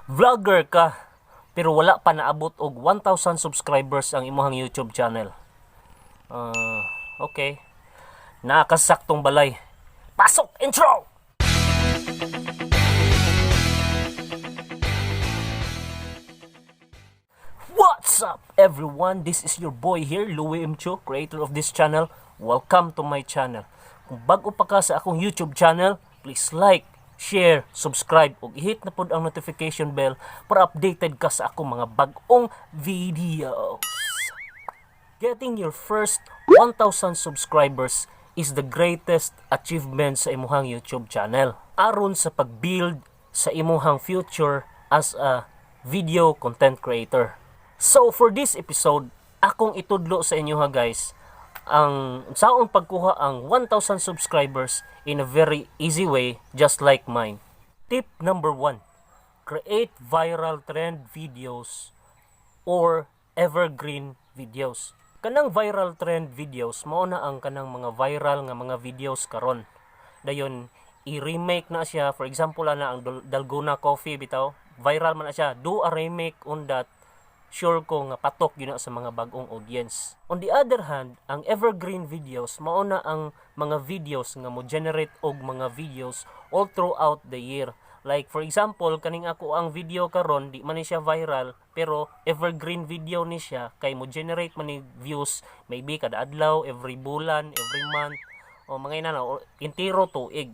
Vlogger ka pero wala pa naabot og 1,000 subscribers ang imong YouTube channel. Ah, okay. Naa ka sa saktong balay. Pasok intro. What's up, everyone? This is your boy here, Louie M. Chu, creator of this channel. Welcome to my channel. Kung bago pa ka sa akong YouTube channel, please like, share, subscribe ug i-hit na pod ang notification bell para updated ka sa akong mga bag-ong videos. Getting your first 1,000 subscribers is the greatest achievement sa imuhang YouTube channel. Aron sa pag-build sa imuhang future as a video content creator. So for this episode, akong itudlo sa inyo ha, guys, ang saon pagkuha ang 1,000 subscribers in a very easy way, just like mine. Tip number 1: create viral trend videos or evergreen videos. Kanang viral trend videos, mao na ang kanang mga viral nga mga videos karon. Dayon i-remake na siya. For example na ang Dalgona coffee bitaw, viral man na siya. Do a remake on that, sure ko nga patok gyud na sa mga bag-ong audience. On the other hand, ang evergreen videos, mao na ang mga videos nga mo generate og mga videos all throughout the year. Like for example, kaning ako ang video karon, di man ni siya viral pero evergreen video ni siya kay mo generate man ni views maybe kada adlaw, every bulan, every month o mga inana or intiro tuig.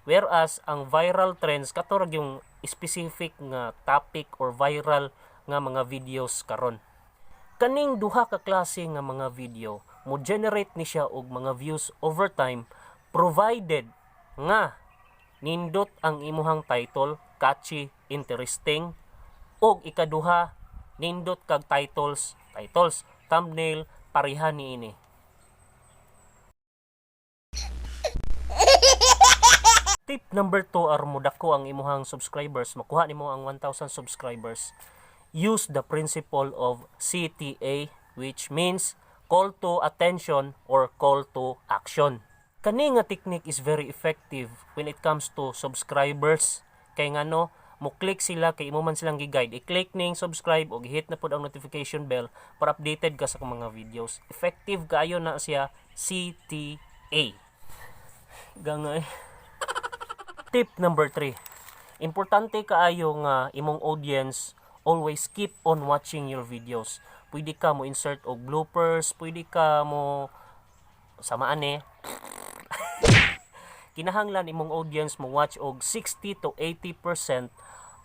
Whereas ang viral trends, kato ra yung specific nga topic or viral nga mga videos karon. Kaning duha ka klase nga mga video, mo generate ni siya og mga views over time provided nga nindot ang imuhang title, catchy, interesting, og ikaduha, nindot kag titles, thumbnail, pareha niini. Tip number 2, aron modako ang imuhang subscribers, makuha nimo ang 1,000 subscribers. Use the principle of CTA, which means call to attention or call to action. Kani nga technique is very effective when it comes to subscribers kay ngano, mo click sila kay imo man silang gi-guide. I-click ning subscribe og i-hit na pod ang notification bell para updated ka sa akong mga videos. Effective kaayo na siya, CTA. Gangay. Tip number 3. Importante kaayo nga imong audience always keep on watching your videos. Pwede ka mo insert og bloopers, pwede ka mo samaan eh. Kinahanglan imong audience mo watch og 60 to 80%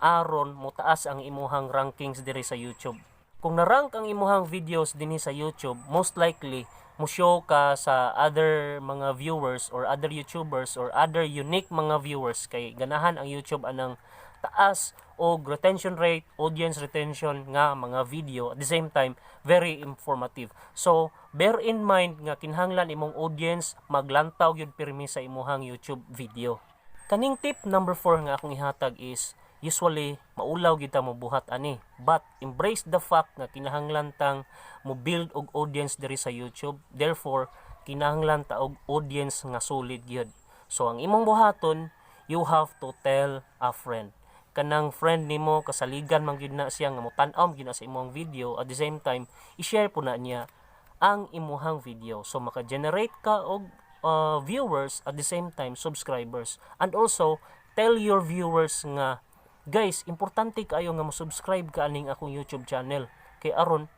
aron mo taas ang imuhang rankings diri sa YouTube. Kung na-rank ang imuhang videos dinhi sa YouTube, most likely mo show ka sa other mga viewers or other YouTubers or other unique mga viewers kay ganahan ang YouTube anang taas og retention rate, audience retention nga mga video, at the same time very informative. So, bear in mind nga kinahanglan imong audience maglantaw gyud pirmi sa imuhang YouTube video. Kaning tip number 4 nga akong ihatag is usually maulaw gyud ta mo buhat ani. But embrace the fact nga kinahanglan tang mo build og audience diri sa YouTube. Therefore, kinahanglan ta og audience nga solid gyud. So ang imong buhaton, you have to tell a friend. Kanang friend nimo, kasaligan man gyud na siya nga motan-aw gyud na sa imong video, at the same time i-share po na niya ang imuhang video. So maka-generate ka og viewers, at the same time subscribers. And also tell your viewers nga, "Guys, importante kaayo nga mo-subscribe ka aning akong YouTube channel kay aron."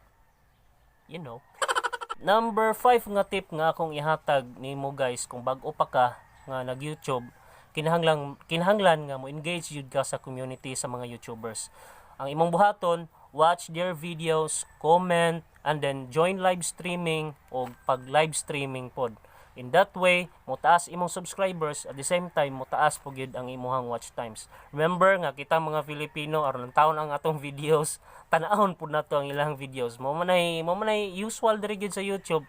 Number 5 nga tip nga akong ihatag nimo, guys, kung bag-o pa ka nga nag-YouTube, kinahanglan nga mo engage jud ka sa community sa mga YouTubers. Ang imong buhaton, watch their videos, comment, and then join live streaming o pag live streaming pod. In that way, motaas imong subscribers, at the same time motaas po gyud ang imuhang watch times. Remember nga kita mga Filipino, aron taon ang atong videos, tan-awon pud nato ang ilang videos. Mao man ay usual diri gyud sa YouTube.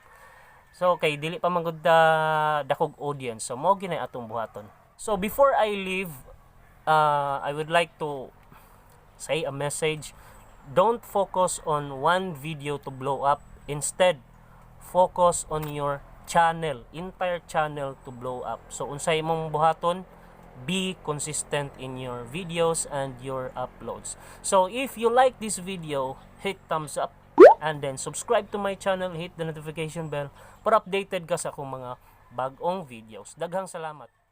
So kay dili pa man gud dakog audience. So mao gyud nay atong buhaton. So before I leave, I would like to say a message. Don't focus on one video to blow up. Instead, focus on your channel, entire channel to blow up. So unsay imong buhaton, Be consistent in your videos and your uploads. So if you like this video, hit thumbs up and then subscribe to my channel, hit the notification bell para updated ka sa akong mga bagong videos. Daghang salamat.